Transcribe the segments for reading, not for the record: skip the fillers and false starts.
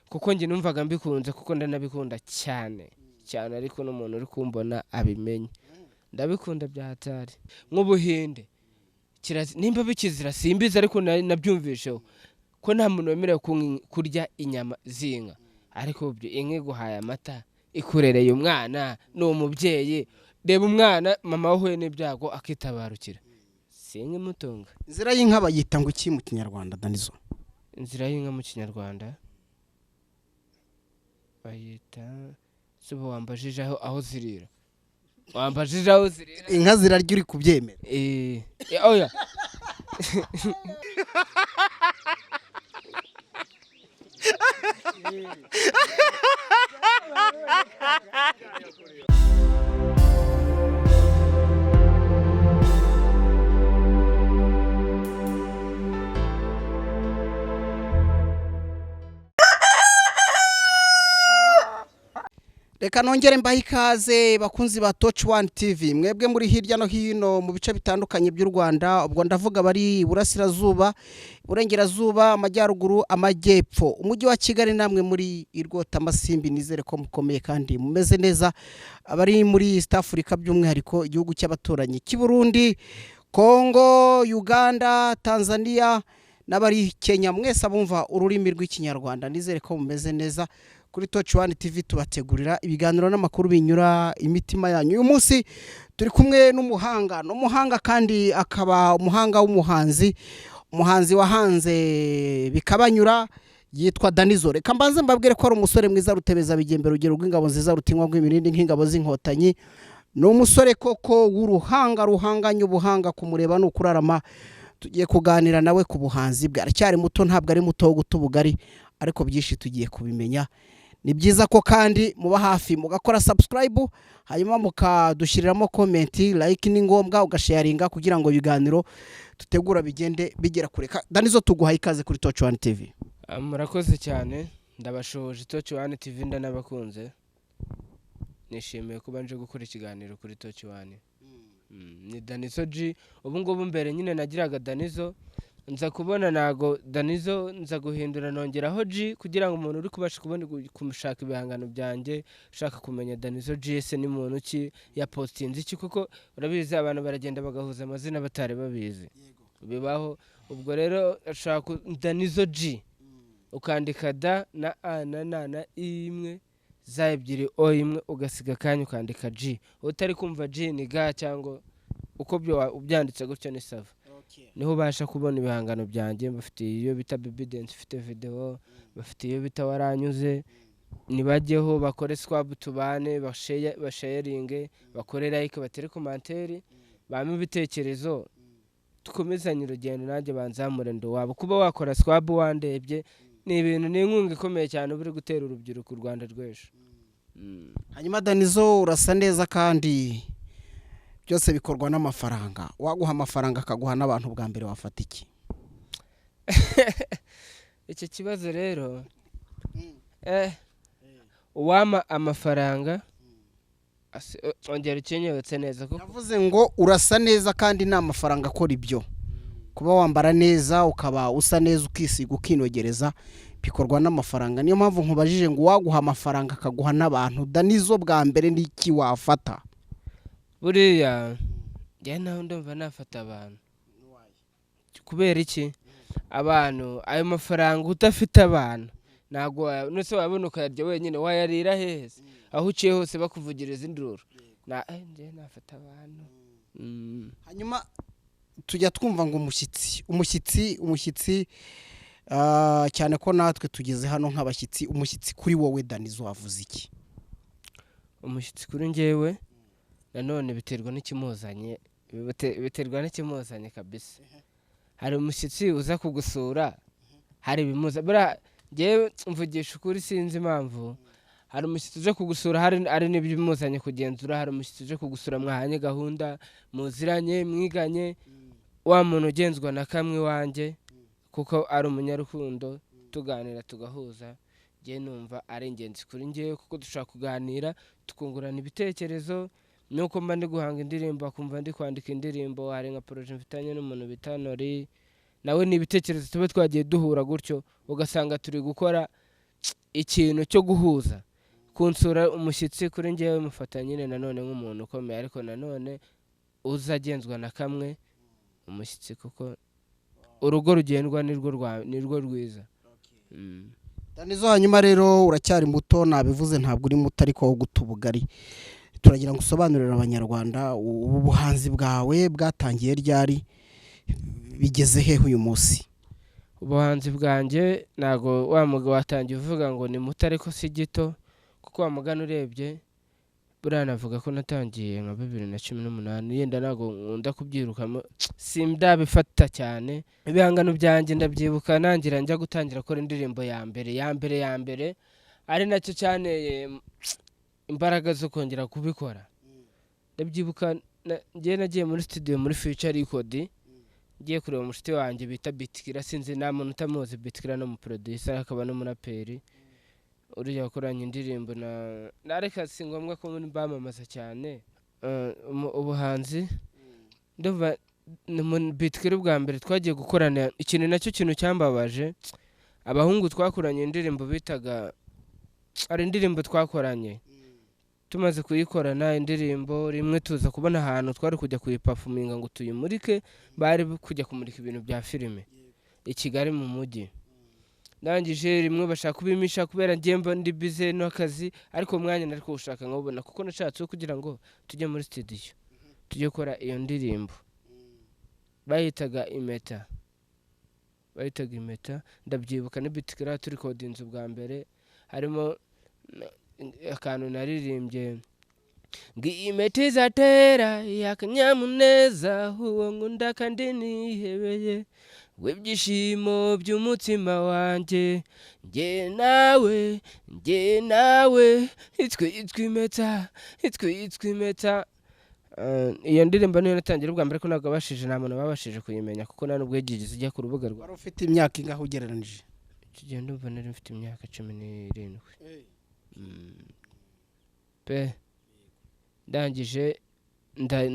Kuko njye numvaga mbikunze, kuko ndanabikunda cyane cyane, ariko n'umuntu uri kumbona abimenye, ndabikunda bya hatari. Nk'ubuhinde nimba bikizira simbizi, ariko nabyumvisheho ko nta muntu wemerewe kurya inyama z'inka. Ariko ibyo, inka iguhaye amata, ikurereye umwana, ni umubyeyi. Reba umwana mama wahuye n'ibyago akitabarukira, si inka imutunga? Inzira y'inka bayita ngo iki mu Kinyarwanda, Danizo? Inzira y'inka mu Kinyarwanda bayita, si ubu wambajije aho zirira, wambajije aho zirira. Inka zirarya, uri kubyemera? Oya. Reka nongere mbahe ikaze, bakunzi ba Touch One TV, mwebwe muri hirya no hino mu bice bitandukanye by'u Rwanda. Ubwo ndavuga bari iburasirazuba, iburengerazuba, amajyaruguru, amajyepfo, umujyi wa Kigali, namwe muri irwota amasimbi, nizere ko mukomeye kandi mumeze neza. Abari muri East Africa, by'umwihariko igihugu cy'abaturanyi cy'i Burundi, Congo, Uganda, Tanzania n'abari Kenya, mwese abumva ururimi rw'Ikinyarwanda, nizere ko mumeze neza. Kuri Touch One TV tubategurira ibiganiro n'amakuru binyura imitima yanyu. Uyu munsi turi kumwe n'umuhanga, n'umuhanga kandi akaba umuhanga w'umuhanzi, umuhanzi wahanze bikabanyura, yitwa Danizo. Reka mbanze mbabwire ko ari umusore mwiza, rutebeza bigembe, rugero rw'ingabo nziza, rutinywa rw'imirindi nk'ingabo z'Inkotanyi. Ni umusore koko w'uruhanga ruhanganye ubuhanga, kumureba ni ukurarama. Tugiye kuganira nawe ku buhanzi bwe. Aracyari muto, ntabwo ari muto wo guta ubugari, ariko byinshi tugiye kubimenya. Ni byiza ko kandi muba hafi mugakora subscribe, hanyuma mukadushyiriramo comment, like ni ngombwa, ugasharinga kugira ngo ibiganiro dutegura bigende bigera kure. Danizo, tuguhaye ikaze kuri Touch One TV. Ah, murakoze cyane, ndabashoje. Touch One TV ndanabakunze, nishimiye kuba nje gukora ikiganiro kuri Touch One. Ni Danizo G. Ubu ngubu, mbere nyine nagiraga Danizo, nza kubona ntago Danizo, nza guhindura nongeraho G kugira ngo umuntu uri kubasha kubona kumushaka ibihangano byanjye, ushaka kumenya Danizo G ese ni muntu ki, yapostinze iki, kuko urabizi abantu baragenda bagahuza amazina batari babizi, bibaho. Ubwo rero ushaka Danizo G, ukandika D na A na N na I imwe, za ebyiri, O imwe, ugasiga akanya ukandika G. Utari kumva G ni ga cyangwa uko ubyanditse gutyo ni ça va, niho ubasha kubona ibihangano byanjye. Bafite iyo bita Baby Dance, ifite video, bafite iyo bita Waranyuze. Nibajyeho bakore subscribe, tubane, basharinge, bakore like, batere commentaire, bampe ibitekerezo, dukomezanye urugendo, nanjye banzamure ndo wabo. Kuba wakora subscribe wandebye ni ibintu, ni inkunga ikomeye cyane uba uri gutera urubyiruko u Rwanda rw'ejo. Hanyuma Danizo, urasa neza kandi byose bikorwa n'amafaranga. Waguha amafaranga akaguha n'abantu, bwa mbere wafata iki? Icyo kibazo rero, uwampa amafaranga ongera ukinyibutse neza kuko Yavuze ngo urasa neza kandi nta mafaranga akora ibyo. Kuba wambara neza, ukaba usa neza, ukisiga, ukinogereza, bikorwa n'amafaranga. Niyo mpamvu nkubajije ngo uwaguha amafaranga akaguha n'abantu, Danizo, bwa mbere n'iki wafata? Buriya njyewe nawe ndumva nafata abantu. Kubera iki? Abantu, ayo mafaranga udafite abantu ntabwo none wabona ukayarya wenyine, wayarira hehe? Aho uciye hose bakuvugiriza induru. Na njyewe nafata abantu. Hanyuma tujya twumva ngo umushyitsi, umushyitsi, umushyitsi, cyane ko natwe tugeze hano nk'abashyitsi. Umushyitsi kuri wowe, Danizo, wavuze iki? Umushyitsi kuri njyewe nanone biterwa n'ikimuzanye, biterwa n'ikimuzanye kabisa. Hari umushyitsi uza kugusura, hari ibimuza. Buriya njyewe mvugisha ukuri, sinzi impamvu. Hari umushyitsi uje kugusura, hari n'ibimuzanye kugenzura. Hari umushyitsi uje kugusura mwahanye gahunda, muziranye, mwiganye, wa muntu ugenzwa na kamwe iwanjye kuko ari umunyarukundo, tuganira tugahuza. Njyewe numva ari ingenzi kuri njyewe kuko dushobora kuganira tukungurana ibitekerezo, nuko mba ndi guhanga indirimbo, akumva ndi kwandika indirimbo. Hari nka projet mfitanye n'umuntu bita Nori, nawe ni ibitekerezo tuba twagiye duhura gutyo, ugasanga turi gukora. Ikintu cyo guhuza, kunsura, umushyitsi kuri njyewe mufata nyine nanone nk'umuntu ukomeye, ariko nanone uza agenzwa na kamwe umushyitsi, kuko urugo rugendwa nirwo rwiza. Danizo, hanyuma rero uracyari muto, nabivuze, ntabwo uri muto ariko wo guta ubugari. Turagira ngo usobanurire Abanyarwanda ubu buhanzi bwawe bwatangiye ryari, bigeze hehe uyu munsi? Ubuhanzi bwanjye, ntabwo wa mugabo watangiye uvuga ngo ni muto, ariko si gito, kuko wa mugani urebye buriya navuga ko natangiye nka 2018. Yenda ntabwo nkunda kubyirukamo, sindabifata cyane. Ibihangano byanjye ndabyibuka nangira njya gutangira gukora indirimbo ya mbere ya mbere ya mbere, ari nacyo cyanteye imbaraga zo kongera kubikora. Ndabyibuka njyewe nagiye muri studio muri Future Record, ngiye kureba umushuti wanjye bita Bitkira. Sinzi, nta muntu utamuzi Bitkira, ni umuproducer akaba n'umuraperi uriya wakoranye indirimbo na reka si ngombwa ko bamamaza cyane. Ubuhanzi ndumva ni Bitkira ubwa mbere twagiye gukorana ikintu, nacyo kintu cyambabaje. Abahungu twakoranye indirimbo bitaga, hari indirimbo twakoranye, tumaze kuyikorana indirimbo rimwe tuza kubona ahantu twari kujya kuyiperforminga ngo tuyimurike, bari kujya kumurika ibintu bya filime i Kigali mu mujyi. Ndangije rimwe bashaka kubimisha kubera njye mba ndi busy n'akazi, ariko umwanya nari kuwushaka nkawubona, kuko nashatse wo kugira ngo tujye muri studio tujye gukora iyo ndirimbo bayitaga Impeta, bayitaga Impeta. Ndabyibuka ni Bitikira turi kodinze ubwa mbere, harimo akantu naririmbye ngo impeta izatera akanyamuneza uwo nkunda kandi nihebeye, w'ibyishimo by'umutima wanjye, njye nawe, njye nawe, itwe yitwa impeta, itwe yitwa impeta. Iyo ndirimbo niyo natangira ubwa mbere, ko ntabwo abashije, nta muntu babashije kuyimenya, kuko nta nubwo yigeze ijya ku rubuga rwa Wari ufite imyaka ingahe ugereranije? Icyo gihe ndumva nari mfite imyaka 17 pe. Ndangije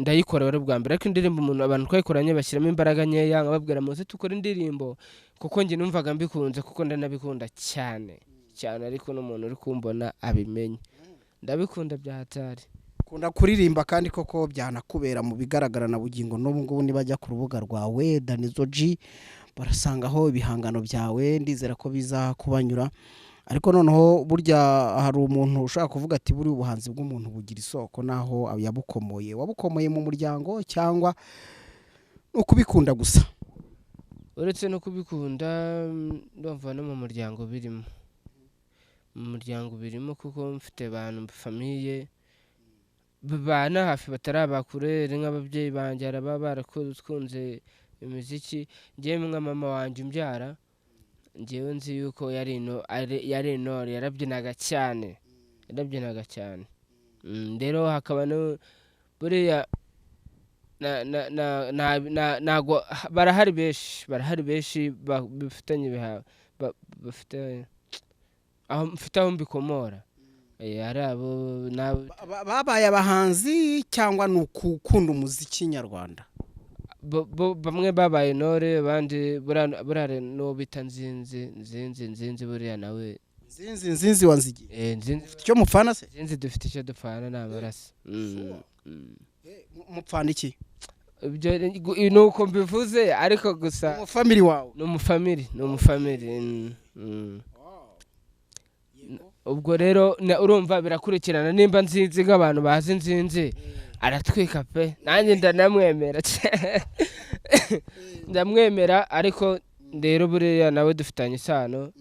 ndayikora, wari ubwa mbere, ariko indirimbo umuntu abantu twayikoranye bashyiramo imbaraga nkeya, nkababwira muze dukore indirimbo, kuko njye numvaga mbikunze, kuko ndanabikunda cyane cyane, ariko n'umuntu uri kumbona abimenye ndabikunda bya hatari. Ukunda kuririmba kandi koko byanakubera mu bigaragara na bugingo n'ubu ngubu nibajya ku rubuga rwawe Danizo G barasangaho ibihangano byawe, ndizera ko biza kubanyura. Ariko noneho burya hari umuntu ushaka kuvuga ati buriya ubuhanzi bw'umuntu bugira isoko n'aho yabukomoye. Wabukomoye mu muryango cyangwa ni ukubikunda gusa? Uretse no kubikunda, ndumva no mu muryango birimo, mu muryango birimo, kuko mfite abantu famille babana hafi batari abakure, nk'ababyeyi banjye hari ababa barakunze imiziki. Njyewe nka mama wanjye umbyara, njyewe nzi yuko yari intore, yarabyinaga cyane, yarabyinaga cyane. Rero hakaba no buriya ntago barahari benshi, barahari benshi bafitanye bafite aho mfite aho mbikomora. Hari abo Babaye abahanzi cyangwa ni ukukunda umuziki nyarwanda? Bamwe babaye intore, abandi buriya n'uwo bita Nzinzi, Nzinzi, Nzinzi buriya nawe. Nzinzi, Nzinzi wa Nzigiye? Nzinzi. Ufite icyo mupfana se? Nzinzi dufite icyo dupfana, ni amaraso. Mupfana iki? Ibyo ni uko mbivuze, ariko gusa Umufamily wawe? Ni umufamily, ni umufamily. Ubwo rero urumva birakurikirana, nimba Nzinzi nk'abantu bazi Nzinzi aratwika pe, nanjye ndanamwemera, ndamwemera, ariko rero buriya nawe dufitanye isano.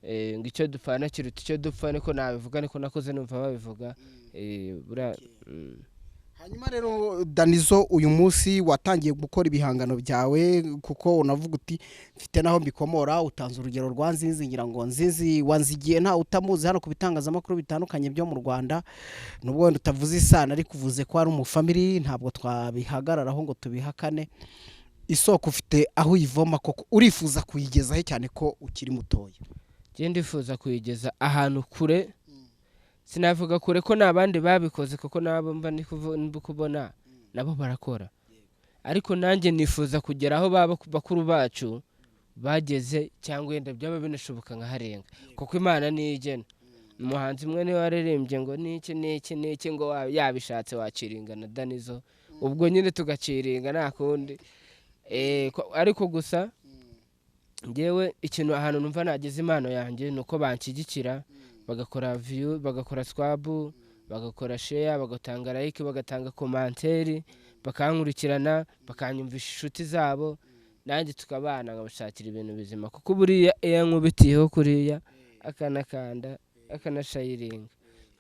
Ngo icyo dupfana kiruta icyo dupfa, niko nabivuga, niko nakuze numva babivuga. Buriya. Hanyuma rero Danizo, uyu munsi watangiye gukora ibihangano byawe, kuko unavuga uti mfite naho mbikomora, utanze urugero rwa Nzinzi. Ngira ngo Nzinzi wanzigiye ntawe utamuzi hano ku bitangazamakuru bitandukanye byo mu Rwanda, nubwo wenda utavuze isano ariko uvuze ko ari umufamily, ntabwo twabihagararaho ngo tubihakane. Isoko ufite aho uyivoma koko, urifuza kuyigezaho cyane ko ukiri mutoya? Njye ndifuza kuyigeza ahantu kure. Sinavuga kure ko n'abandi babikoze, kuko nabo mba ndi kubona nabo barakora, ariko nanjye nifuza kugera aho baba bakuru bacu. Bageze cyangwa wenda byaba binashoboka nkaharenga, kuko Imana niyo igena. Umuhanzi umwe niwe waririmbye ngo niki niki niki, ngo yabishatse wakiringa na Danizo, ubwo nyine tugaciringa, nta kundi. Ariko gusa ngewe ikintu ahantu numva nagize impano yanjye ni uko banshyigikira, bagakora view, bagakora subscribe, bagakora share, bagatanga like, bagatanga commentaire, bakankurikirana, bakanyumvisha inshuti zabo, nanjye tukabana, nkabashakira ibintu bizima, kuko buriya iyo nkubitiyeho kuriya akanakanda akanashayiringa,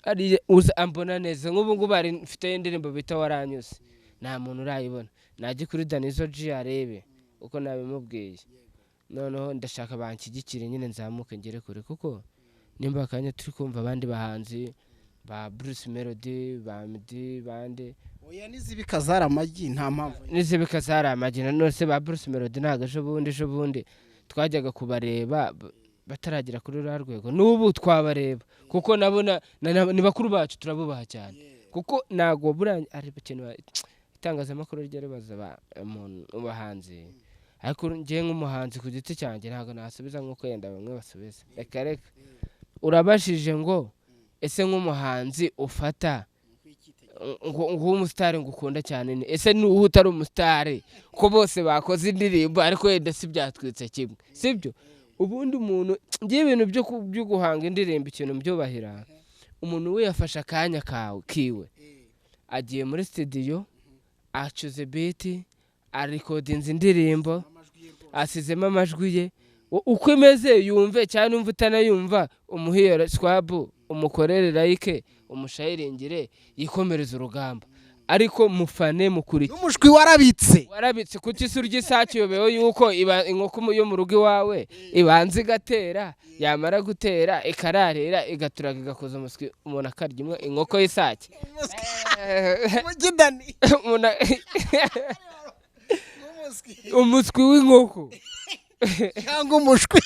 ariya uza ambona neza. Nk'ubu ngubu hari mfite indirimbo bita "Waranyuze", nta muntu urayibona. Najye kuri Danizo G arebe uko nabimubwiye. Noneho ndashaka banshyigikire nyine, nzamuke ngere kure, kuko nimba akanya turi kumva abandi bahanzi ba Bruce Melody, ba Meddy, bande. Oya, n'izibika zari amagi, nta mpamvu. N'izibika zari amagi. None se ba Bruce Melody ntabwo ejo bundi twajyaga kubareba bataragera kuri ruriya rwego? N'ubu twabareba, kuko nabo ni bakuru bacu, turabubaha cyane, kuko ntabwo buriya ari ikintu itangazamakuru rijya ribaza umuntu bahanzi, ariko njyewe nk'umuhanzi ku giti cyanjye ntabwo nasubiza nk'uko yenda bamwe basubiza. Reka reka, urabashije ngo ese nk'umuhanzi ufata ngo umusitari ngo ukunda cyane ni ese ni uwo utari umusitari, ko bose bakoze indirimbo ariko wenda si byatwitse kimwe, sibyo? Ubundi umuntu, ngiye ibintu byo guhanga indirimbo, ikintu mbyubahira, umuntu we yafashe akanya kawe kiwe, agiye muri studio, acuze beat, arikodinze indirimbo, asizemo amajwi ye uko imeze, yumve cyangwa numva utanayumva, umuhe subscribe, umukorere like, umushayiringire, yikomereze urugamba, ariko mufane, mukurikire. N'umushwi warabitse. Warabitse. Kuki se urya isake uyobewe yuko iba inkoko yo mu rugo iwawe ibanza igatera, yamara gutera ikararira, igaturaga, igakoza umuswi, umuntu akarya imwe inkoko y'isake? Mugidani. Umuswi w'inkoko. Cyangwa umushwi.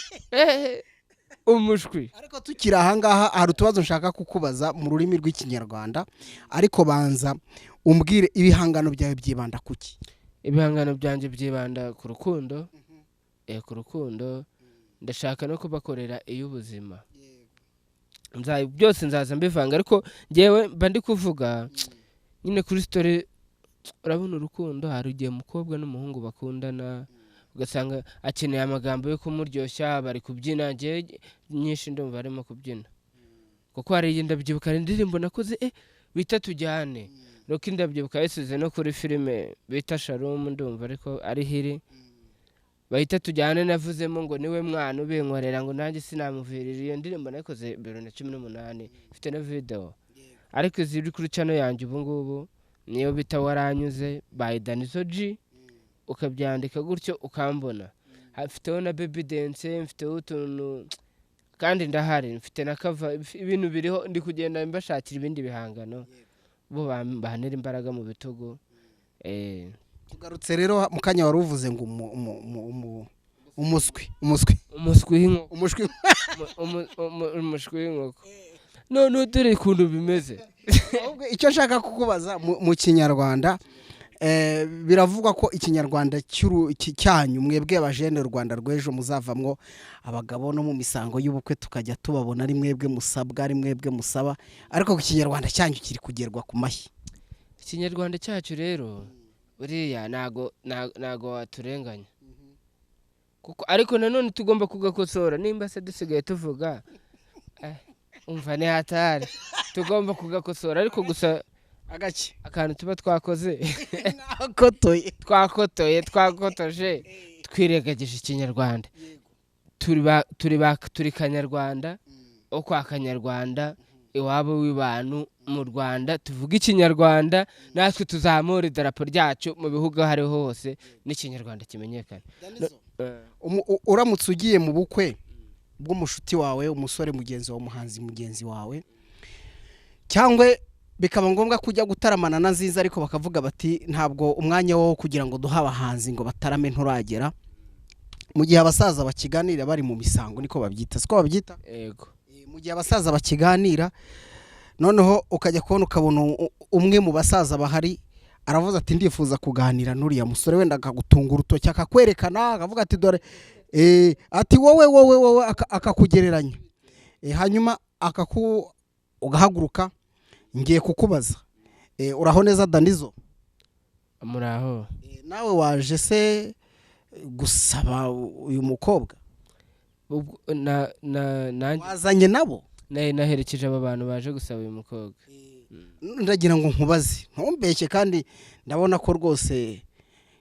Umushwi. Ariko tukiri ahangaha, hari utubazo nshaka kukubaza mu rurimi rw'Ikinyarwanda, ariko banza umbwire, ibihangano byawe byibanda kuki? Ibihangano byanjye byibanda ku rukundo, ku rukundo. Ndashaka no kubakorera iy'ubuzima. Byose nzaza mbivanga, ariko ngewe mba ndi kuvuga nyine kuri story. Urabona urukundo, hari igihe umukobwa n'umuhungu bakundana, ugasanga akeneye amagambo yo kumuryoshya, bari kubyina. Ngewe nyinshi ndumva barimo kubyina, kuko hari igihe, ndabyibuka, hari indirimbo nakoze bita "Tujyane". Roki, ndabyibuka yasize no kuri filime bita Sharumu, ndumva ariko ari hiri bahita "Tujyane". Navuzemo ngo niwe mwana ubinkorera, ngo nanjye sinamuvirira. Iyo ndirimbo nayikoze 2018, ifite na video, ariko iziri kuri channel yanjye ubu ngubu niyo bita "Waranyuze" by Danizo G. Ukabyandika gutyo ukambona. Mfiteho na baby dance, mfiteho utuntu, kandi ndahari, mfite na cover, ibintu biriho. Ndi kugenda mbashakira ibindi bihangano, bo bantere imbaraga mu bitugu. Tugarutse rero mu kanya, wari uvuze ngo umuswi, umuswi. Umuswi w'inkoko. Umushwi. Umushwi w'inkoko. None dore ukuntu bimeze. Ahubwo icyo nshaka kukubaza mu Kinyarwanda, biravugwa ko Ikinyarwanda cyanyu mwebwe abajene, u Rwanda rw'ejo, muzavamwo abagabo, no mu misango y'ubukwe tukajya tubabona ari mwebwe musabwa, ari mwebwe musaba, ariko ku Kinyarwanda cyanyu kiri kugerwa ku mashyi. Ikinyarwanda cyacu rero buriya ntago waturenganya, kuko ariko nanone tugomba kugakosora. Nimba se dusigaye tuvuga, umva ni hatari, tugomba kugakosora, ariko gusa agake akantu tuba twakoze. Mwakotoye. Twakotoye, twakotoje, twirengagije Ikinyarwanda. Turi Kanyarwanda, o kwa Kanyarwanda, iwabo w'abantu mu Rwanda, tuvuge Ikinyarwanda, natwe tuzamura idarapo ryacu mu bihugu aho ariho hose, n'Ikinyarwanda kimenyekane. Uramutse ugiye mu bukwe bw'umushuti wawe, umusore mugenzi wawe, umuhanzi mugenzi wawe, cyangwa bikaba ngombwa ko ujya gutaramana na Nziza, ariko bakavuga bati ntabwo umwanya wo kugira ngo duhe abahanzi ngo batarame nturagera, mu gihe abasaza bakiganira bari mu misango, niko babyita, siko babyita? Yego. Mu gihe abasaza bakiganira, noneho ukajya kubona ukabona umwe mu basaza bahari aravuze ati ndifuza kuganira n'uriya musore, wenda akagutunga urutoki, akakwerekana, akavuga ati dore. Ati wowe wowe wowe, akakugereranya. Hanyuma ugahaguruka. Ngiye kukubaza. Uraho neza, Danizo? Muraho. Nawe waje se gusaba uyu mukobwa? Ubwo na nanjye Wazanye nabo? Naherekeje aba bantu baje gusaba uyu mukobwa. Ndagira ngo nkubaze, ntumbeshye, kandi ndabona ko rwose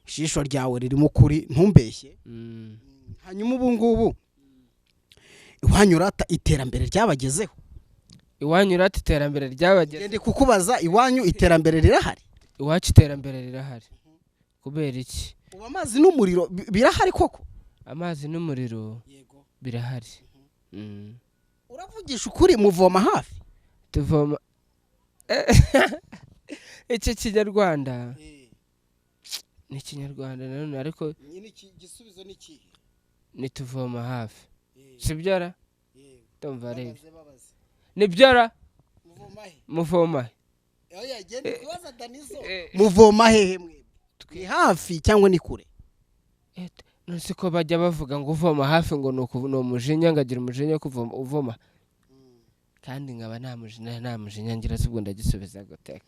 ijisho ryawe ririmo ukuri, ntumbeshye. Hanyuma ubu ngubu iwanyu rata iterambere ryabagezeho? Iwanyu rata iterambere ryabageze? Ndi kukubaza, iwanyu iterambere rirahari? Iwacu iterambere rirahari. Kubera iki? Ubu amazi n'umuriro birahari koko? Amazi n'umuriro birahari. Uravugisha ukuri? Muvoma hafi? Tuvoma, icyo Kinyarwanda ni Ikinyarwanda nanone, ariko Nyine igisubizo ni ikihe? Nituvoma hafi, sibyo ra? Ndumva ari ibyo. Nibyo ra? Muvoma he? Muvoma hehe mwe? Ni hafi cyangwa ni kure? None ko bajya bavuga ngo uvoma hafi ngo ni umujinya, ngo agira umujinya wo kuvoma uvoma, kandi nkaba nta mujinya ngira, se ubwo ndagisubiza gute?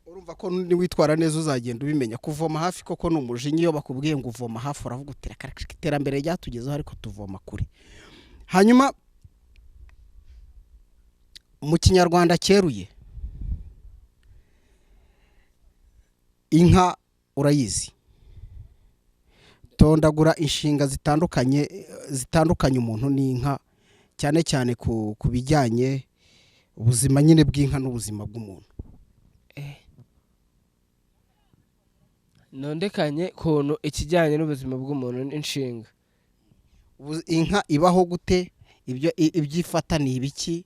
Urumva ko niwitwara neza uzagenda ubimenya. Kuvoma hafi koko ni umujinya. Iyo bakubwiye ngo uvoma hafi, uravuga uti: "Reka reka, iterambere ryatugezeho, ariko tuvoma kure." Hanyuma mu Kinyarwanda cyeruye, inka urayizi? Tondagura inshinga zitandukanye umuntu n'inka, cyane cyane ku bijyanye ubuzima nyine bw'inka n'ubuzima bw'umuntu. Nondekanye kuntu ikijyanye n'ubuzima bw'umuntu n'inshinga. Inka ibaho gute? Ibyo ibyo ifata ni ibiki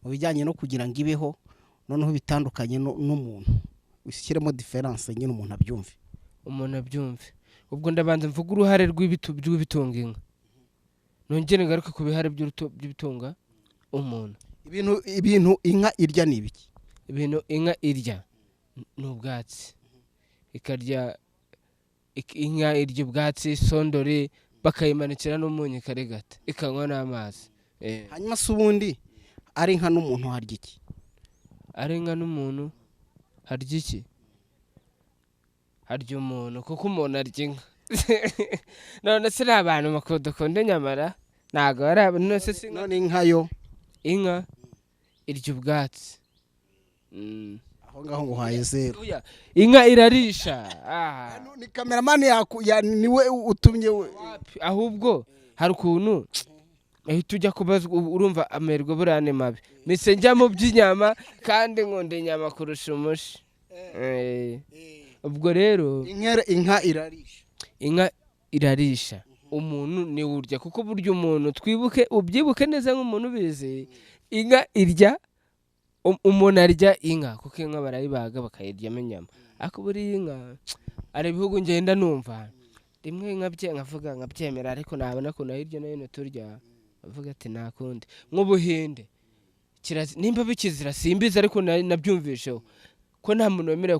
mu bijyanye no kugira ngo ibeho? Noneho bitandukanye n'umuntu, ushyiremo différence nyine umuntu abyumve. Umuntu abyumve. Ubwo ndabanza mvuga uruhare rw'ibitunga inka, nongere ngaruke ku bihare by'ibitunga umuntu. Ibintu inka irya ni ibiki? Ibintu inka irya ni ubwatsi. Ikarya inka irya ubwatsi, sondori, bakayimanikira n'umunyu ikarigata, ikanywa n'amazi. Hanyuma se ubundi ari inka n'umuntu harya iki? Ari inka n'umuntu harya iki? Harya umuntu, kuko umuntu arya inka. None se ni abantu bakunda dukunda inyamara? Ntabwo ari abantu. None se si inka? None inka yo? Inka irya ubwatsi. Aho ngaho nguhaye 0. Oya, inka irarisha. Ni kameramani niwe utumye we. Wapi, ahubwo hari ukuntu ahita ujya kubazwa, urumva amerwe buriya ni mabi, mise njya mu by'inyama, kandi nkunda inyama kurusha umushi. Ubwo rero Inka irarisha. Inka irarisha, umuntu niwe urya, kuko burya umuntu, twibuke, ubyibuke neza nk'umuntu ubizi, inka irya umuntu arya inka, kuko inka barayibaga bakayiryamo inyama. Ariko buriya inka, hari ibihugu ngenda numva rimwe nkabye nkavuga nkabyemera, ariko nabona ukuntu hirya no hino turya, avuga ati nta kundi. Nk'Ubuhinde nimba bikizira simbizi, ariko nabyumvisheho ko nta muntu wemerewe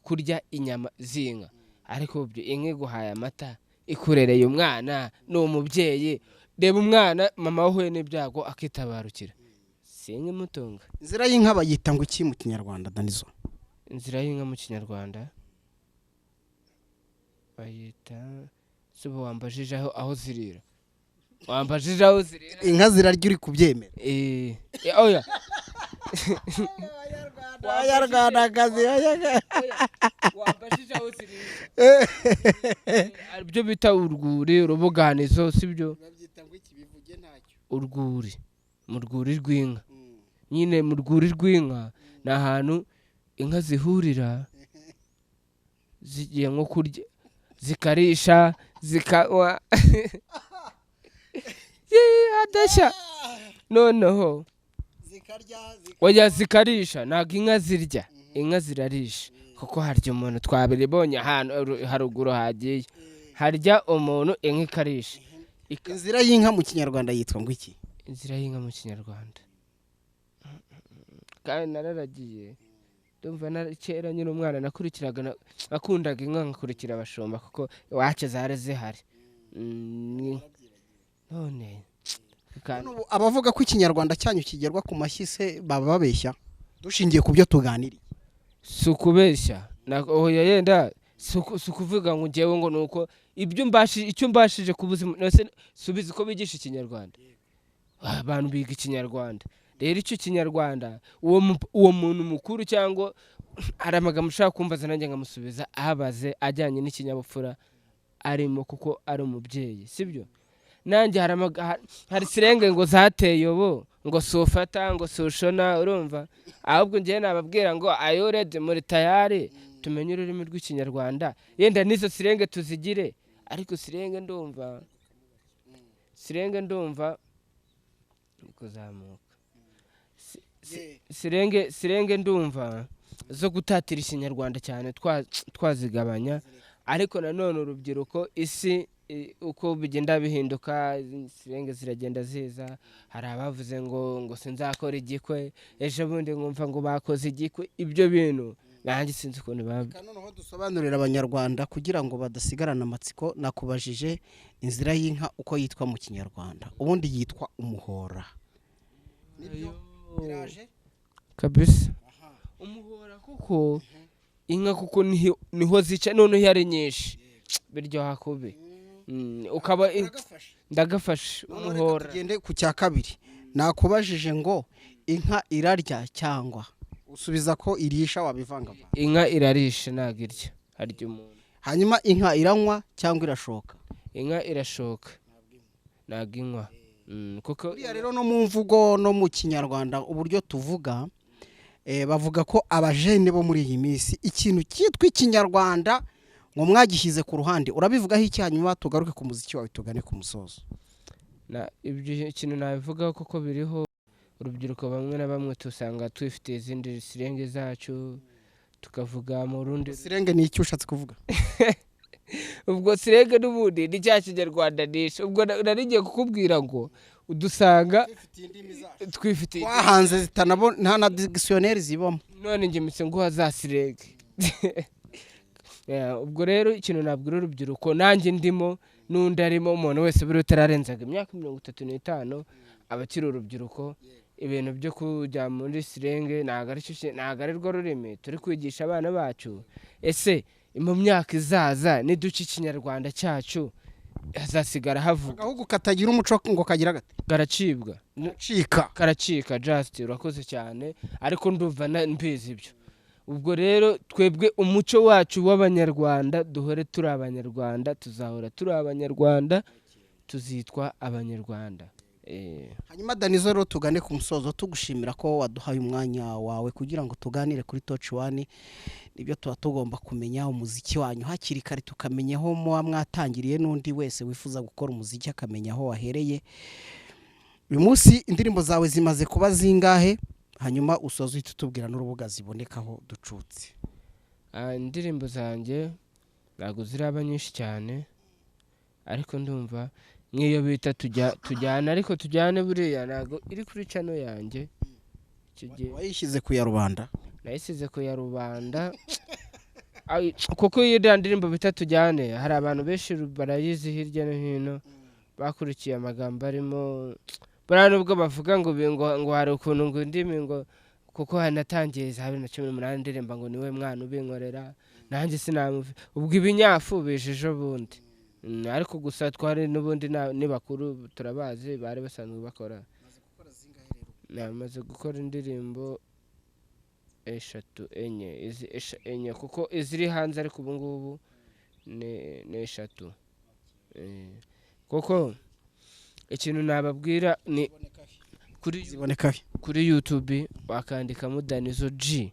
kurya inyama z'inka. Ariko ibyo, inka iguhaye amata, ikurereye umwana, ni umubyeyi. Reba umwana mama wahuye n'ibyago akitabarukira, si inka imutunga? Inzira y'inka bayita ngo iki mu Kinyarwanda, Danizo? Inzira y'inka mu Kinyarwanda bayita, si ubu wambajije aho zirira? Wambajije aho zirira. Inka zirarya, uri kubyemera? Oya. Abanyarwandakazi. Wambajije aho zirira, ibyo bita urwuri, urubuganizo, sibyo? Urwuri, mu rwuri rw'inka nyine, mu rwuri rw'inka ni ahantu inka zihurira zigiye nko kurya, zikarisha, zikanywa. Yeee, hadashya noneho. Oya, zikarisha, ntabwo inka zirya, inka zirarisha, kuko harya umuntu, twabibonye ahantu haruguru hagiye harya umuntu, inka ikarisha. Inzira y'inka mu Kinyarwanda yitwa ngo iki? Inzira y'inka mu Kinyarwanda, kandi nararagiye. Ndumva na kera nyine umwana nakurikiraga, nakundaga inka, nkakurikira abashumba kuko iwacu zari zihari. None None ubu abavuga ko Ikinyarwanda cyanyu kigerwa ku mashyi se baba babeshya, dushingiye ku byo tuganiriye? Si ukubeshya, oya, yenda si ukuvuga ngo ngewe ngo ni uko ibyo mbashije, icyo mbashije ku buzima. None subiza uko bigisha Ikinyarwanda. Abantu biga Ikinyarwanda rero, icyo Kinyarwanda uwo muntu mukuru cyangwa hari amagambo ushaka kumbaza nanjye nkamusubiza abaze ajyanye n'ikinyabupfura arimo, kuko ari umubyeyi, sibyo? Nanjye hari slang ngo zateye ubu, ngo sufata, ngo sushona, urumva? Ahubwo njyewe nababwira ngo are you ready, muri tayari tumenye ururimi rw'Ikinyarwanda, yenda n'izo slang tuzigire. Ariko slang ndumva ni kuzamuka. Slang ndumva zo gutatira Ikinyarwanda cyane twazigabanya. Ariko nanone urubyiruko, isi uko bigenda bihinduka, slang ziragenda ziza. Hari abavuze ngo sinzakora igikwe, ejo bundi nkumva ngo bakoze igikwe. Ibyo bintu nanjye sinzi ukuntu Reka noneho dusobanurire Abanyarwanda kugira ngo badasigarana amatsiko. Nakubajije inzira y'inka uko yitwa mu Kinyarwanda, ubundi yitwa umuhora. Nibyo biraje? Kabisa, umuhora, kuko inka kuko niho zica, noneho iyo ari nyinshi biryoha kubi. Ukaba Uragafashe? Ndagafashe. Noneho reka Umuhora. tugende ku cya kabiri. Nakubajije ngo inka irarya cyangwa, usubiza ko irisha, wabivangavanga. Inka irarisha, ntabwo irya, harya umuntu. Hanyuma inka iranywa cyangwa irashoka? Inka irashoka, ntabwo inywa. Kuko Buriya rero no mu mvugo no mu Kinyarwanda uburyo tuvuga, bavuga ko abajene bo muri iyi minsi ikintu cyitwa Ikinyarwanda ngo mwagishyize ku ruhande. Urabivugaho iki? Hanyuma tugaruke ku muziki wawe, tugane ku musozo. Na ibyo ikintu nabivugaho, kuko biriho urubyiruko bamwe na bamwe tusanga twifitiye izindi slang zacu, tukavuga mu rundi. Slang ni icyo ushatse kuvuga? Ubwo slang n'ubundi ni cya Kinyarwanda nishe. Ubwo nari ngiye kukubwira ngo udusanga twifitiye twahanze zitanabo, nta na dictionnaire zibamo. None njye mpise nguha za slang. Yeah, ubwo rero ikintu nabwira urubyiruko, nanjye ndimo n'undi arimo, umuntu wese buri utararenzaga imyaka 35 aba akiri urubyiruko. Ibintu byo kujya muri slang ntabwo ari cyo ntabwo ari rwo rurimi turi kwigisha abana bacu. Ese mu myaka izaza niduca Ikinyarwanda cyacu hazasigara havuga Agahugu katagira umuco ngo kagira gate? Karacibwa. Cika. Karacika. Just urakoze cyane, ariko ndumva mbizi ibyo. Ubwo rero twebwe umuco wacu w'Abanyarwanda, duhore turi Abanyarwanda, tuzahora turi Abanyarwanda, tuzitwa Abanyarwanda. Hanyuma Danizo, rero tugane ku musozo, tugushimira ko waduhaye umwanya wawe kugira ngo tuganire kuri Touch One. Nibyo, tuba tugomba kumenya umuziki wanyu hakiri kare, tukamenya aho muba mwatangiriye, n'undi wese wifuza gukora umuziki akamenya aho wahereye. Uyu munsi indirimbo zawe zimaze kuba zingahe? Hanyuma usoze uhita utubwira n'urubuga zibonekaho ducutse. Indirimbo zanjye ntabwo ziraba nyinshi cyane, ariko ndumva nk'iyo bita tujya tujyana, ariko tujyane buriya ntabwo iri kuri channel yanjye icyo gihe. Wayishyize ku ya rubanda? Nayisize ku ya rubanda. Ay, kuko iyo iriya ndirimbo bita tujyane hari abantu benshi barayizi hirya no hino, bakurikiye amagambo arimo. Buriya nubwo bavuga ngo hari ukuntu ngo indimi ngo kuko hanatangiye za 2018 ndirimba ngo niwe mwana ubinkorera, nanjye sinamuvi. Ubwo ibinyafu bije ejo bundi. Ariko gusa twari n'ubundi ni bakuru turabazi, bari basanzwe bakora. Namaze gukora indirimbo eshatu, enye, izi enye, kuko iziri hanze, ariko ubu ngubu ni eshatu. Kuko ikintu nababwira ni kuri Ziboneka he? Kuri YouTube wakandikamo Danizo G.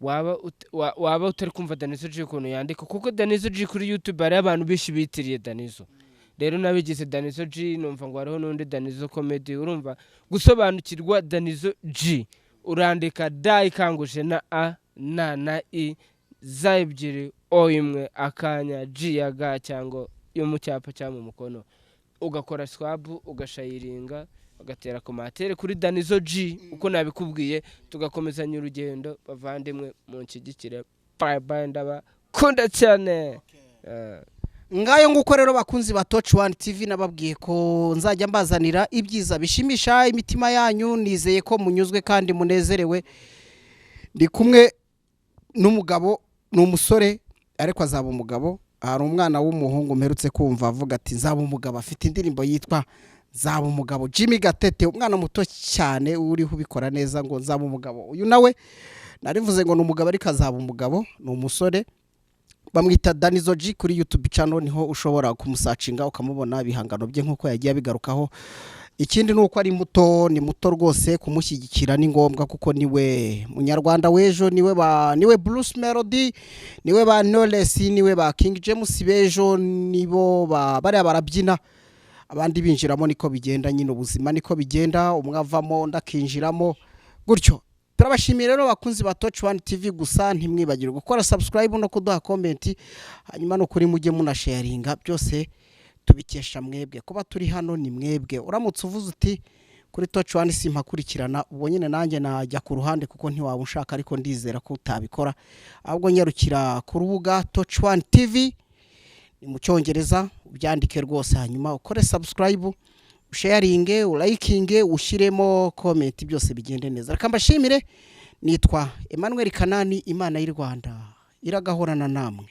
Waba utari kumva Danizo G ukuntu yandika, kuko Danizo G kuri YouTube hariho abantu benshi bitiriye Danizo. Rero nabigize Danizo G, numva ngo hariho n'undi Danizo Comedy. Urumva, gusobanukirwa Danizo G, urandika D ikanguje na A na na I za ebyiri, O imwe, akanya, G ya G cyangwa yo mu cyapa cyangwa mu mukono, ugakora swabu, ugashayiringa, Bagatera commentaire kuri Danizo G uko nabikubwiye, tugakomezanya urugendo. Bavandimwe, munshyigikire. Bye bye, ndabakunda cyane. Ngayo nguko rero, bakunzi ba Touch One TV, nababwiye ko nzajya mbazanira ibyiza bishimisha imitima yanyu. Nizeye ko munyuzwe kandi munezerewe. Ndi kumwe n'umugabo, ni umusore ariko azaba umugabo. Hari umwana w'umuhungu mperutse kumva avuga ati: "Nzaba umugabo." Afite indirimbo yitwa "Nzaba Umugabo". Jimmy Gatete, umwana muto cyane uriho ubikora neza, ngo "Nzaba umugabo". Uyu nawe narivuze ngo ni umugabo ariko azaba umugabo, ni umusore. Bamwita Danizo G kuri YouTube channel, niho ushobora kumusearchinga ukamubona ibihangano bye nk'uko yagiye abigarukaho. Ikindi ni uko ari muto, ni muto rwose. Kumushyigikira ni ngombwa kuko niwe munyarwanda w'ejo, niwe Bruce Melody, niwe ba Knowless, niwe ba King James b'ejo, nibo ba bariya barabyina abandi binjiramo. Niko bigenda nyine, ubuzima niko bigenda, umwe avamo undi akinjiramo gutyo. Turabashimiye rero, bakunzi ba Touch One TV. Gusa ntimwibagirwe gukora subscribe no kuduha comment, hanyuma no kuri mujye munasharinga. Byose tubikesha mwebwe, kuba turi hano ni mwebwe. Uramutse uvuze uti: "Kuri Touch One simpakurikirana", ubwo nyine nanjye najya ku ruhande kuko ntiwaba ushaka, ariko ndizera ko utabikora. Ahubwo nyarukira ku rubuga Touch One TV, ni mu Cyongereza, ubyandike rwose, hanyuma ukore subscribe, usharinge, urayikinge, ushyiremo comment, byose bigende neza. Reka mbashimire, nitwa Emmanuel Kanani. Imana y'u Rwanda iragahorana namwe.